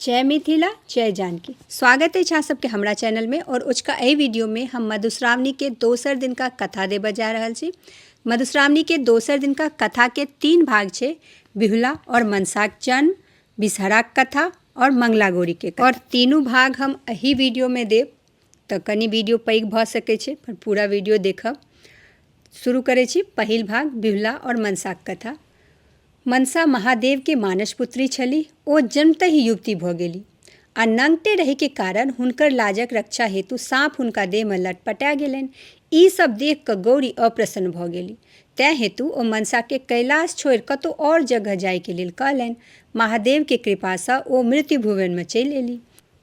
जय मिथिला जय जानकी। स्वागत अछि अहाँ सबके हमरा चैनल में और उचका एहि वीडियो में हम मधुश्रावणी के दोसर दिन का कथा देबऽ जा रहल छी। मधुश्रावणी के दोसर दिन का कथा के 3 भाग छै, बिहुला और मनसाक जन्म, बिसहराक कथा और मंगला गौरी के कथा। और तीनू भाग हम एहि वीडियो में देब, तऽ कनि वीडियो पैघ भऽ सकै छै पर पूरा वीडियो देखब। शुरू करै छी पहिल भाग, बिहुला और मनसाक कथा। मनसा महादेवके मानस पुत्री छलीह। ओ जन्मतहि युवती भऽ गेली आ नंगटे रहैके कारण हुनकर लाजक रक्षा हेतु साँप हुनका देहमे लटपटा गेलनि। ई सब देख कऽ गौरी अप्रसन्न भऽ गेली। तेँ हेतु ओ मनसाके कैलाश छोड़ि कतौ आओर जगह जाइके लेल कहलनि। महादेवके कृपासँ ओ मृत्यु भुवनमे चलि एली।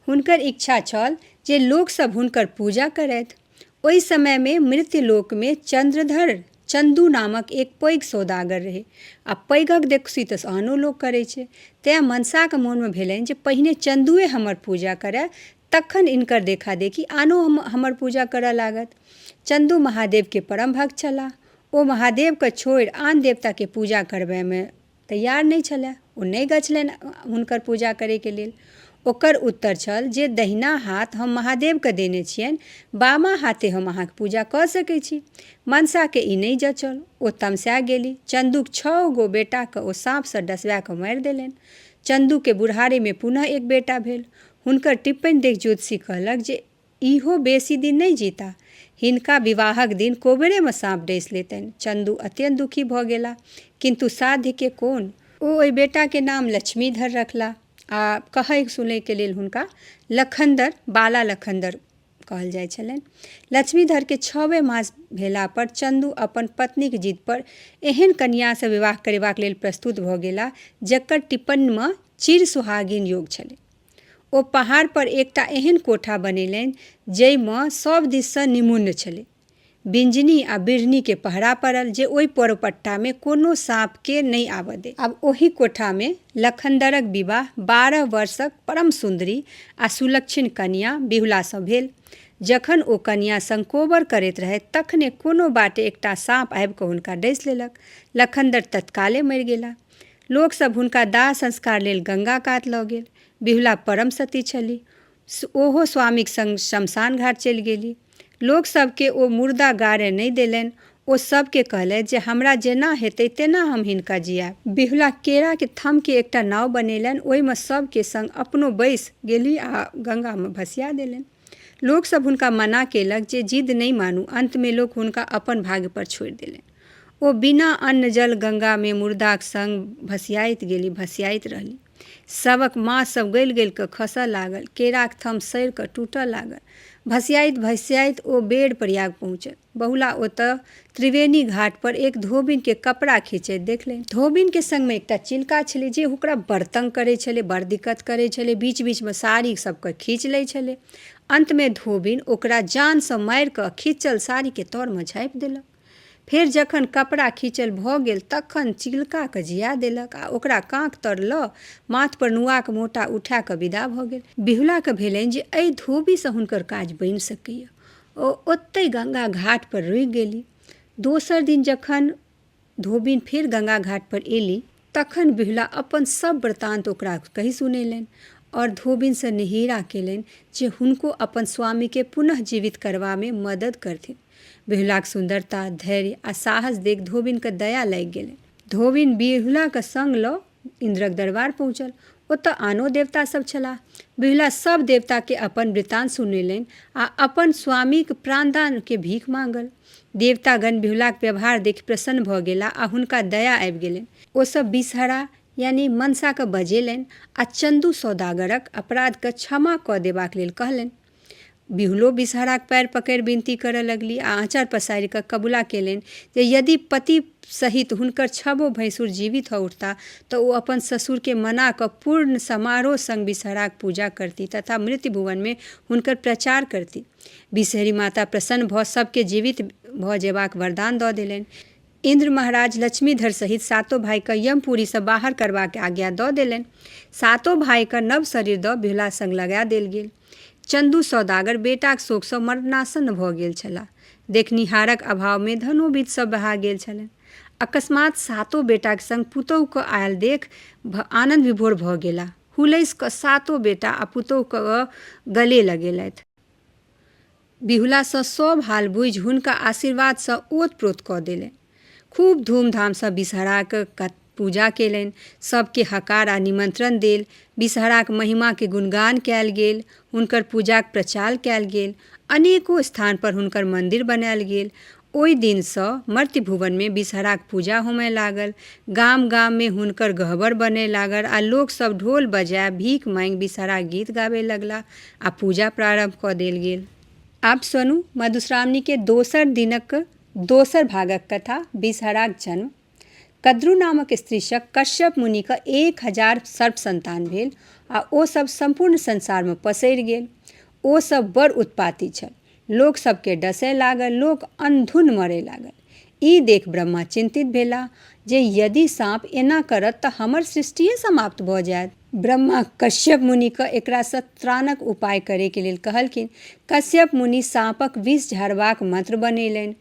हुनकर इच्छा छल जे लोकसभ हुनकर पूजा करथि। ओहि समयमे मृत्यलोकमे चन्द्रधर चन्दू नामक एक पैघ सौदागर रहै आ पैघक देखसी तऽ आनो लोक करै छै। तेँ मनसाक मोनमे भेलनि जे पहिने चन्दुए हमर पूजा करए तखन इनकर देखा देखी आनो हमर पूजा करऽ लागत। चन्दू महादेवके परम भक्त छलाह। ओ महादेवके छोड़ि आन देवताके पूजा करबैमे तैयार नहि छलए। ओ नहि गछलनि हुनकर पूजा करैके लेल। ओकर उत्तर छल जे दहिना हाथ हम महादेवके देने छियनि, बामा हाथे हम अहाँके पूजा कऽ सकै छी। मनसाके ई नहि जँचल। ओ तमसा गेली। चन्दूक 6 गो बेटाके ओ साँपसँ डसबा कऽ मारि देलनि। चन्दूके बुढ़ारीमे पुनः एक बेटा भेल। हुनकर टिप्पणी देखि ज्योतिषी कहलक जे इहो बेसी दिन नहि जीता। हिनका विवाहक दिन कोबरेमे साँप डसि लेतनि। चन्दू अत्यन्त दुखी भऽ गेला। किन्तु साध्यके कोन? ओ ओहि बेटाके नाम लक्ष्मीधर रखला आ कहै सुनैके लेल हुनका लखनदर, बाला लखनदर कहल जाइ छलनि। लक्ष्मीधरके 6वे मास भेलापर चन्दू अपन पत्नीक जिदपर एहन कन्यासँ विवाह करेबाक लेल प्रस्तुत भऽ गेला जकर टिप्पणमे चिर सुहागिन योग छलै। ओ पहाड़पर एकटा एहन कोठा बनेलनि जाहिमे सभ दिससँ निमुन्न छलै। बिंजनी आ बिढ़नीके पहरा पड़ल जे ओहि परोपट्टामे कोनो साँपके नहि आबऽ दै। आब ओही कोठामे लखनदरक विवाह 12 वर्षक परम सुन्दरी आ सुलक्षण कनियाँ बिहुलासँ भेल। जखन ओ कनियाँ संग कोबर करैत रहथि तखने कोनो बाटे एकटा साँप आबि कऽ हुनका डसि लेलक। लखनदर तत्काले मरि गेला। लोकसभ हुनका दाह संस्कार लेल गंगा कात लऽ गेल। बिहुला परम सती छली। ओहो स्वामीक संग शमशान घाट चलि गेली। लोकसभकेँ ओ मुर्दा गाड़य नहि देलनि। ओ सभकेँ कहलथि जे हमरा जेना हेतै तेना हम हिनका जियाएब। बिहुला केराक थम्हके एकटा नाव बनेलनि। ओहिमे सभके संग अपनो बैसि गेली आ गंगामे भसिया देलनि। लोकसभ हुनका मना केलक जे जिद नहि मानू। अन्तमे लोक हुनका अपन भाग्यपर छोड़ि देलनि। ओ बिना अन्न जल गंगामे मुर्दाक संग भसियाइत गेली, भसियाइत रहली। शवक माँस सब गलि गलि कऽ खसऽ लागल। केराक थम्ह सड़ि कऽ टूटऽ लागल। भसियाइत भसियाइत ओ बेर प्रयाग पहुँचल। बहुला ओतऽ त्रिवेणी घाट पर एक धोबिनके कपड़ा खींचैत देखलनि। धोबिनके संगमे एकटा चिलका छलै जे ओकरा बड़ तंग करै छलै, बड़ दिक्कत करै छलै, बीच बीचमे साड़ी सबके खींच लै छलै। अन्तमे धोबिन ओकरा जानसँ मारि कऽ खींचल साड़ीके तरमे झाँपि देलक। फेर जखन कपड़ा खींचल भऽ गेल तखन चिलकाके जिया देलक आ ओकरा काँख तर लऽ माथपर नुआक मोटा उठा कऽ विदा भऽ गेल। बिहुलाके भेलनि जे एहि धोबीसँ हुनकर काज बनि सकैए। ओ ओतहि गंगा घाटपर रुकि गेली। दोसर दिन जखन धोबिन फेर गंगा घाटपर एली तखन बिहुला अपन सब वृतान्त ओकरा कहि सुनेलनि आओर धोबिनसँ निहेरा केलनि जे हुनको अपन स्वामीके पुनः जीवित करबामे मदद करथिन। बिहुलाक सुन्दरता, धैर्य आ साहस देख धोबिनके दया लागि गेलनि। धोबिन बिहुलाके संग लऽ इन्द्रक दरबार पहुँचल। ओतऽ आनो देवता सब छलाह। बिहुला सब देवताके अपन वृतान्त सुनेलनि आ अपन स्वामीक प्राणदानके भीख मांगल। देवतागण बिहुलाक व्यवहार देखि प्रसन्न भऽ गेलाह आ हुनका दया आबि गेलनि। ओ सब बिसहरा यानी मनसाके बजेलनि आ चन्दू सौदागरक अपराधके क्षमा कऽ देबाक लेल कहलनि। बिहुलो बिसहराक पैर पकड़ि विनती करऽ लगली आ आँचर पसारि कऽ कबुला केलनि जे यदि पति सहित हुनकर छबो भैंसुर जीवित भऽ उठता तऽ ओ अपन ससुरकेँ मना कऽ पूर्ण समारोह संग बिसहराक पूजा करती तथा मृत्यु भुवनमे हुनकर प्रचार करती। बिसहरी माता प्रसन्न भऽ सभकेँ जीवित भऽ जेबाक वरदान दऽ देलनि। इन्द्र महाराज लक्ष्मीधर सहित सातो भाइकेँ यमपुरीसँ बाहर करबाक आज्ञा दऽ देलनि। सातो भाइकेँ नव शरीर दऽ बिहुला संग लगा देल गेल। चन्दू सौदागर बेटाक शोकसँ मरणासन्न भऽ गेल छलाह। देखनिहारक अभावमे धनो-बीत सभ बहा गेल छलनि। अकस्मात सातो बेटाक संग पुतोहुकेँ आयल देख आनन्द विभोर भऽ गेलाह। हुलसि कऽ सातो बेटा आ पुतोहुके गले लगेलथि। बिहुलासँ सभ हाल बुझि हुनका आशीर्वादसँ ओत-प्रोत कऽ देलनि। खूब धूमधामसँ विषहराक पूजा केलनि। सभके हकार आ निमंत्रण देल। विषहराक महिमाके गुणगान कयल गेल। हुनकर पूजाक प्रचार कयल गेल। अनेको स्थानपर हुनकर मन्दिर बनायल गेल। ओहि दिनसँ मर्त्यभुवनमे विषहराक पूजा होमय लागल। गाम-गाममे हुनकर गहबर बनय लागल आ लोकसभ ढोल बजाय भीख माँगि विषहराक गीत गाबय लगलाह आ पूजा प्रारम्भ कऽ देल गेल। आब सुनू मधुश्रावणीके दोसर दिनक दोसर भागक कथा विषहराक जन्म। कद्रू नामक स्त्रीसँ कश्यप मुनिके 1000 सर्प सन्तान भेल आ ओ सब सम्पूर्ण संसारमे पसरि गेल। ओ सब बड़ उत्पाती छल। लोक सबके डसय लागल, लोक अन्धुन मरय लागल। ई देख ब्रह्मा चिन्तित भेलाह जे यदि साँप एना करत तऽ हमर सृष्टिए समाप्त भऽ जायत। ब्रह्मा कश्यप मुनिके एकरासँ त्राणक उपाय करैके लेल कहलखिन। कश्यप मुनि साँपक विष झाड़बाक मंत्र बनेलनि।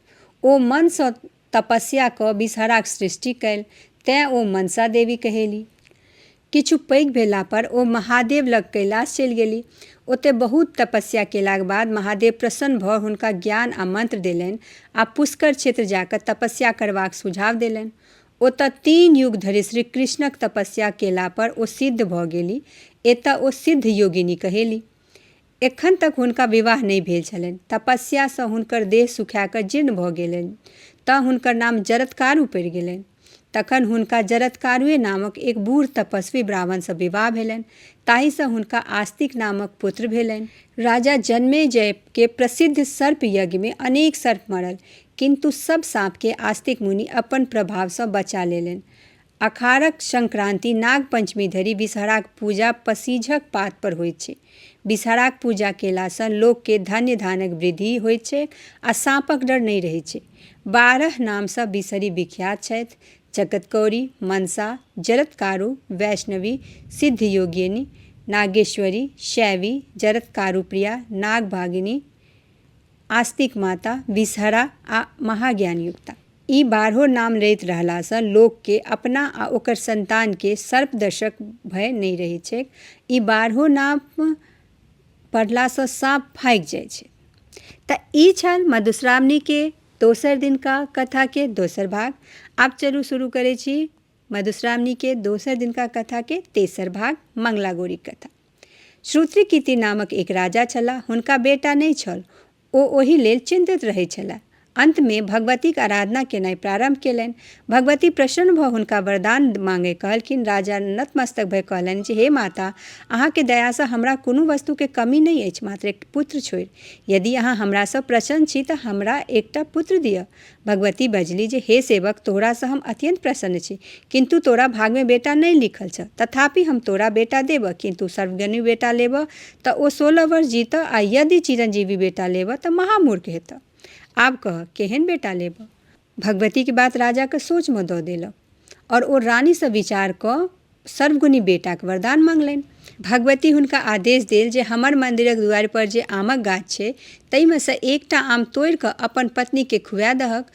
ओ मनसँ तपस्या कऽ विषहराक सृष्टि कयल, तेँ ओ मनसा देवी कहेली। किछु पैघ भेलापर ओ महादेव लग कैलाश चलि गेली। ओतय बहुत तपस्या केलाक बाद महादेव प्रसन्न भऽ हुनका ज्ञान आ मंत्र देलनि आ पुष्कर क्षेत्र जा कऽ तपस्या करबाक सुझाव देलनि। ओतय 3 युग धरि श्रीकृष्णक तपस्या केलापर ओ सिद्ध भऽ गेली। एतय ओ सिद्ध योगिनी कहेली। एखन तक हुनका विवाह नहि भेल छलनि। तपस्यासँ हुनकर देह सुखा कऽ जीर्ण भऽ गेलनि तँ हुनकर नाम जरत्कारु पड़ि गेलनि। तखन हुनका जरत्कारुए नामक एक बूढ़ तपस्वी ब्राह्मणसँ विवाह भेलनि। ताहिसँ हुनका आस्तिक नामक पुत्र भेलनि। राजा जनमेजयके प्रसिद्ध सर्प यज्ञमे अनेक सर्प मरल, किन्तु सब साँपकेँ आस्तिक मुनि अपन प्रभावसँ बचा लेलनि। अखाढ़क संक्रान्ति नागपंचमी धरि विषहराक पूजा पसीझक पात पर होइत छै। विषहराक पूजा केलासँ लोककेँ धन्य-धानक वृद्धि होइत छैक आ साँपक डर नहि रहैत छै। 12 नामसँ विषहरी विख्यात छथि, जगतगौरी, मनसा, जरत्कारु, वैष्णवी, सिद्धयोगिनी, नागेश्वरी, शैवी, जरत्कारुप्रिया, नागभागिनी, आस्तिक माता, विषहरा आ महाज्ञानयुक्ता। ई 12 नाम लैत रहलासँ लोककेँ अपना आ ओकर सन्तानकेँ सर्पदंशक भय नहि रहैत छैक। ई 12 नाम पढ़लासँ साँप भागि जाइत छै। तऽ ई छल मधुश्रावणीके दोसर दिनका कथाके दोसर भाग। आब चलू शुरू करै छी मधुश्रावणीके दोसर दिनका कथाके तेसर भाग, मंगला गौरीक कथा। श्रुतिकीर्ति नामक एक राजा छलाह। हुनका बेटा नहि छल। ओ ओहि लेल चिन्तित रहैत छलाह। अन्तमे भगवतीक आराधना केनाइ प्रारम्भ केलनि। भगवती प्रसन्न भऽ हुनका वरदान मांगय कहलखिन। राजा नतमस्तक भए कहलनि जे हे माता, अहाँके दयासँ हमरा कोनो वस्तुके कमी नहि अछि, मात्र एक पुत्र छोड़ि। यदि अहाँ हमरासँ प्रसन्न छी तऽ हमरा एकटा पुत्र दिअ। भगवती बजली जे हे सेवक, तोहरासँ हम अत्यन्त प्रसन्न छी, किन्तु तोरा भागमे बेटा नहि लिखल छह। तथापि हम तोरा बेटा देबह, किन्तु सर्वगुणी बेटा लेबह तऽ ओ 16 वर्ष जीतह आ यदि चिरंजीवी बेटा लेबह तऽ महामूर्ख हेतह। आब कह, केहन बेटा लेबह? भगवतीक बात राजाके सोचमे दऽ देलक आओर ओ रानीसँ विचार कऽ सर्वगुणी बेटाक वरदान मङ्गलनि। भगवती हुनका आदेश देल जे हमर मन्दिरक दुआरिपर जे आमक गाछ छै ताहिमे सँ एकटा आम तोड़ि कऽ अपन पत्नीके खुआ दहक,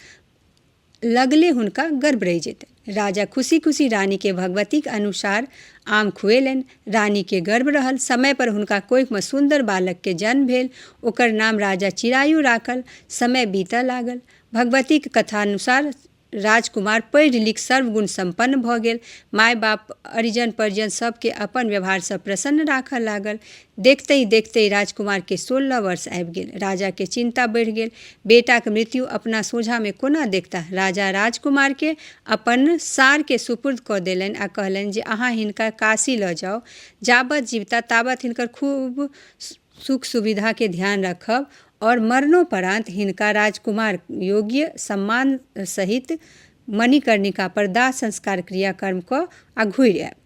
लगले हुनका गर्भ रहि जेतनि। राजा खुशी-खुशी रानीके भगवतीक अनुसार आम खुएलनि। रानीके गर्भ रहल। समयपर हुनका कोखिमे सुन्दर बालकके जन्म भेल। ओकर नाम राजा चिरायु राखल। समय बीतऽ लागल। भगवतीक कथानुसार राजकुमार पढ़ि लिखि सर्वगुण सम्पन्न भऽ गेल। माय-बाप, अरिजन-परिजन सभकेँ अपन व्यवहारसँ प्रसन्न राखऽ लागल। देखितहि देखितहि राजकुमारकेँ 16 वर्ष आबि गेल। राजाकेँ चिन्ता बढ़ि गेल। बेटाक मृत्यु अपना सोझाँमे कोना देखताह? राजा राजकुमारकेँ अपन सारकेँ सुपुर्द कऽ देलनि आ कहलनि जे अहाँ हिनका काशी लऽ जाउ। जाबत जीवता ताबत हिनकर खूब सुख-सुविधाके ध्यान राखब आओर मरणोपरान्त हिनका राजकुमार योग्य सम्मान सहित मणिकर्णिका पर दाह संस्कार क्रियाकर्म कऽ आ घुरि आयब।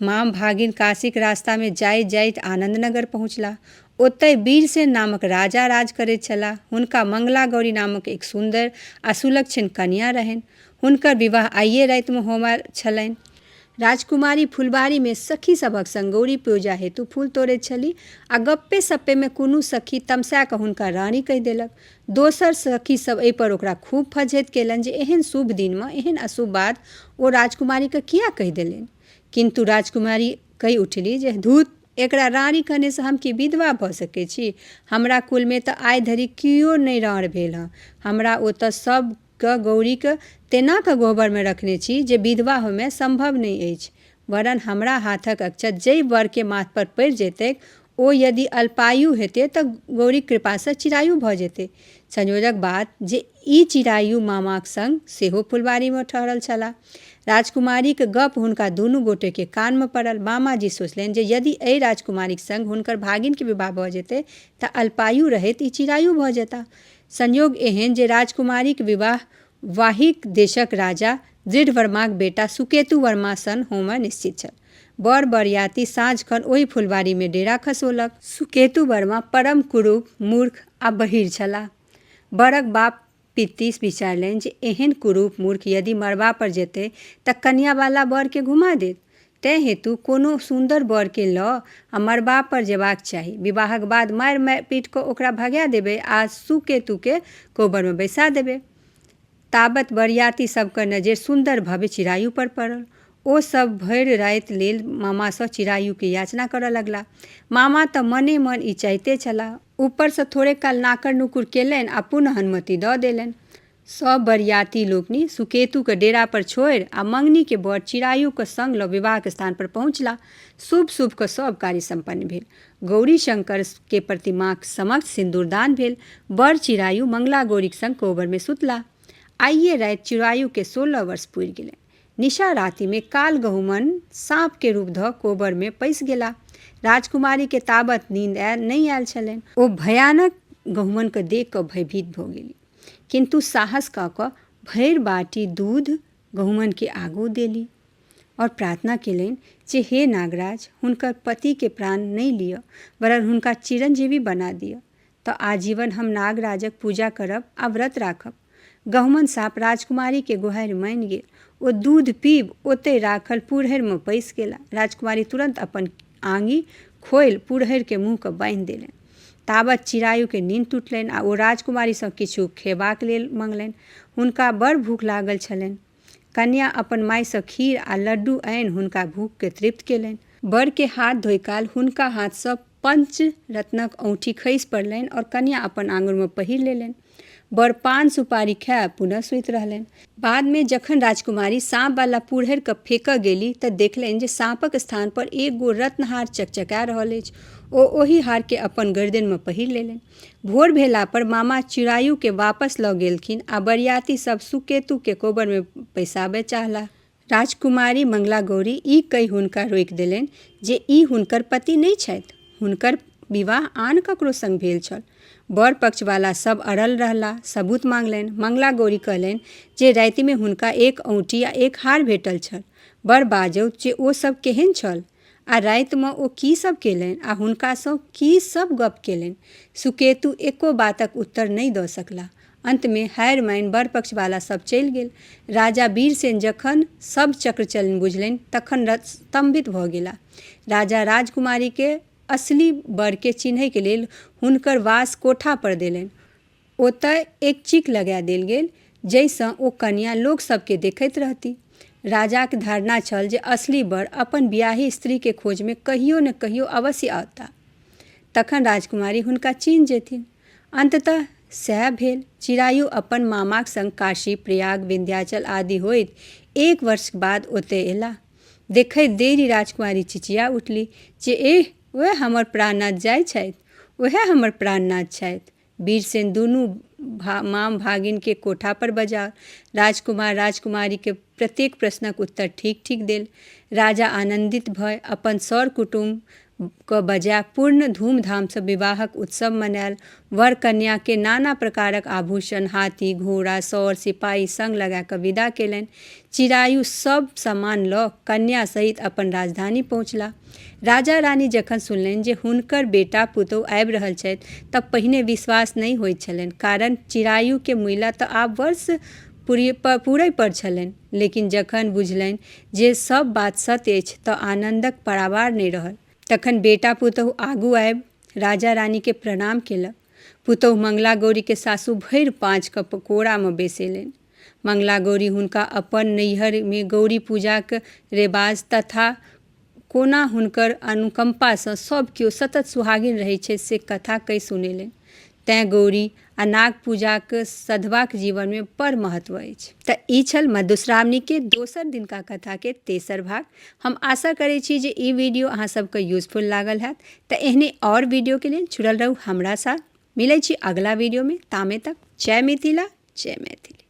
माम भागिन काशीक रास्तामे जाइत-जाइत आनन्दनगर पहुँचलाह। ओतय वीरसेन नामक राजा राज करैत छलाह। हुनका मंगला गौरी नामक एक सुन्दर आ सुलक्षण कन्या रहनि। हुनकर विवाह आइए रातिमे होमय छलनि। राजकुमारी फुलबारीमे सखी सभक संग गौरी पूजा हेतु फूल तोड़ैत छलीह आ गप्पे-सप्पेमे कोनो सखी तमसा कऽ हुनका रानी कहि देलक। दोसर सखी सभ एहिपर ओकरा खूब फज्झति कयलनि जे एहन शुभ दिनमे एहन अशुभ बात ओ राजकुमारीकेँ किएक कहि देलनि। किन्तु राजकुमारी कहि उठली जे धूत, एकरा रानी कहनेसँ हम की विधवा भऽ सकै छी? हमरा कुलमे तऽ आइ धरि केओ नहि राँड़ भेल हँ। हमरा ओतऽ सभके गौरीके तेना कऽ गोबरमे रखने छी जे विधवा होमय सम्भव नहि अछि। वरन् हमरा हाथक अक्षत जाहि वरके माथपर पड़ि जेतैक ओ यदि अल्पायु हेतै तऽ गौरीक कृपासँ चिरायु भऽ जेतै। संयोगक बात जे ई चिरायु मामाक संग सेहो फुलबारीमे ठहरल छलाह। राजकुमारीक गप्प हुनका दुनू गोटेके कानमे पड़ल। मामाजी सोचलनि जे यदि एहि राजकुमारीक संग हुनकर भागिनके विवाह भऽ जेतै तऽ अल्पायु रहैत ई चिरायु भऽ जेताह। संयोग एहन जे राजकुमारीक विवाह वाहिक देशक राजा दृढ़वर्माक बेटा सुकेतु वर्मा सन होमय निश्चित छल। बर बरियाती साँझखन ओहि फुलबारीमे डेरा खसौलक। सुकेतु वर्मा परम कुरूप, मूर्ख आ बहीर छलाह। बरक बाप पित्ती विचारलनि जे एहन कुरूप मूर्ख यदि मड़बापर जेतै तऽ कनियाँवला बरकेँ घुमा देत। तेँ हेतु कोनो सुन्दर बरकेँ लऽ आ मड़बापर जेबाक चाही। विवाहक बाद मारि-पीटि कऽ ओकरा भगा देबै आ सुकेतुकेँ कोबरमे बैसा देबै। ताबत बरियाती सभक नजरि सुन्दर भव्य चिरायुपर पड़ल। ओ सभ भरि राति लेल मामासँ चिरायुके याचना करऽ लगलाह। मामा तऽ मने-मन ई चाहिते छलाह। ऊपरसँ थोड़ेक काल नाकर-नुकुर केलनि आ पुनः अनुमति दऽ देलनि। सभ बरियाती लोकनि सुकेतुकेँ डेरापर छोड़ि आ मङनीके वर चिरायुकेँ संग लऽ विवाहक स्थानपर पहुँचलाह। शुभ-शुभ कऽ सभ कार्य सम्पन्न भेल। गौरी-शंकरके प्रतिमाक समक्ष सिन्दूरदान भेल। वर चिरायु मंगला-गौरीक संग कोबरमे सुतलाह। आइए राति चिरायुकेँ 16 वर्ष पूरि गेलनि। निशा रातिमे काल गहुमन साँपके रूप धऽ कोबरमे पैसि गेलाह। राजकुमारीके ताबत नींद नहि आयल छलनि। ओ भयानक गहुमनकेँ देखि कऽ भयभीत भऽ गेली। किन्तु साहस कऽ कऽ भरि बाटी दूध गहुमनके आगू देली आओर प्रार्थना केलनि जे हे नागराज, हुनकर पतिके प्राण नहि लिअ, वरन् हुनका चिरंजीवी बना दिअ, तऽ आजीवन हम नागराजक पूजा करब आ व्रत राखब। गहुमन साँप राजकुमारीके गोहारि मानि गेल। ओ दूध पीब ओतहि राखल पुरहरिमे पैसि गेला। राजकुमारी तुरन्त अपन आङी खोलि पुरहरिके मुँहके बान्हि देलनि। ताबत चिरायुके नीन टुटलनि आ ओ राजकुमारीसँ किछु खेबाक लेल मङ्गलनि। हुनका बड़ भूख लागल छलनि। कन्या अपन मायसँ खीर आ लड्डू आनि हुनका भूखकेँ तृप्त केलनि। वरके हाथ धोइ काल हुनका हाथसँ पंचरत्नक औँठी खसि पड़लनि आओर कन्या अपन आङुरमे पहिर लेलनि। वर पान सुपारी खाय पुनः सुति रहलनि। बादमे जखन राजकुमारी साँपवला पुरहरिकेँ फेकऽ गेलीह तऽ देखलनि जे साँपक स्थानपर एक गो रत्नहार चकचका रहल अछि। ओ ओहि हारकेँ अपन गरदनिमे पहिर लेलनि। भोर भेलापर मामा चिरायुकेँ वापस लऽ गेलखिन आ बरियाती सभ सुकेतुकेँ कोबरमे पैसाबय चाहलाह। राजकुमारी मंगलागौरी ई कहि हुनका रोकि देलनि जे ई हुनकर पति नहि छथि। हुनकर विवाह आन ककरो संग भेल छल। वर पक्षवला सभ अड़ल रहलाह, सबूत माँगलनि। मंगलागौरी कहलनि जे रातिमे हुनका एक औँठी आ एक हार भेटल छल। वर बाजथु जे ओ सभ केहन छल आ रातिमे ओ की सभ केलनि आ हुनकासँ की सभ गप्प केलनि। सुकेतु एको बातक उत्तर नहि दऽ सकलाह। अन्तमे हारि मानि वर पक्षवला सभ चलि गेल। राजा वीरसेन जखन सभ चक्र-चलन बुझलनि तखन स्तम्भित भऽ गेलाह। राजा राजकुमारीकेँ असली वरकेँ चिन्हैक लेल हुनकर वास कोठापर देलनि। ओतय एक चीक लगा देल गेल जाहिसँ ओ कन्या लोक सभकेँ देखैत रहती। राजाक धारणा छल जे असली वर अपन बियाही स्त्रीक खोजमे कहियो ने कहियो अवश्य अओताह। तखन राजकुमारी हुनका चिन्ह जेथिन। अन्ततः सएह भेल। चिरायु अपन मामाक संग काशी, प्रयाग, विन्ध्याचल आदि होइत एक वर्षक बाद ओतय अयलाह। देखैत देरी राजकुमारी चिचिया उठली जे एह, ओएह हमर प्राणनाथ जाइ छथि, ओएह हमर प्राणनाथ छथि। वीरसेन दुनू माम भागिनकेँ कोठापर बजाओल। राजकुमार राजकुमारीक प्रत्येक प्रश्नक उत्तर ठीक-ठीक देल। राजा आनन्दित भए अपन सर-कुटुम्ब केँ बजाए पूर्ण धूम-धामसँ विवाहक उत्सव मनायल। वर-कन्याकेँ नाना प्रकारक आभूषण, हाथी, घोड़ा, सौर, सिपाही संग लगा कऽ विदा केलनि। चिरायु सभ सामान लऽ कन्या सहित अपन राजधानी पहुँचलाह। राजा-रानी जखन सुनलनि जे हुनकर बेटा-पुतहु आबि रहल छथि तँ पहिने विश्वास नहि होइत छलनि, कारण चिरायुकेँ मुइला तँ आब वर्ष पूरय पर छलनि। लेकिन जखन बुझलनि जे सभ बात सत्य अछि तँ आनन्दक पारावार नहि रहल। तखन बेटा-पुतहु आगू आबि राजा-रानीकेँ प्रणाम केलक। पुतहु मंगला-गौरीकेँ सासु भरि पाँज कऽ कोरामे बैसेलनि। मंगला-गौरी हुनका अपन नैहरमे गौरी पूजाक रेबाज तथा कोना हुनकर अनुकम्पासँ सभ केओ सतत सुहागिन रहैत छथि से कथा कहि सुनेलनि। तेँ गौरी आ नाग पूजाक सधवाक जीवनमे बड़ महत्व अछि। तऽ ई छल मधुश्रावणीके दोसर दिनका कथाके तेसर भाग। हम आशा करै छी जे ई वीडियो अहाँ सबके यूजफुल लागल हैत। तऽ एहने आओर वीडियोके लेल जुड़ल रहू हमरा साथ। मिलै छी अगला वीडियोमे, तामे तक जय मिथिला, जय मैथिली।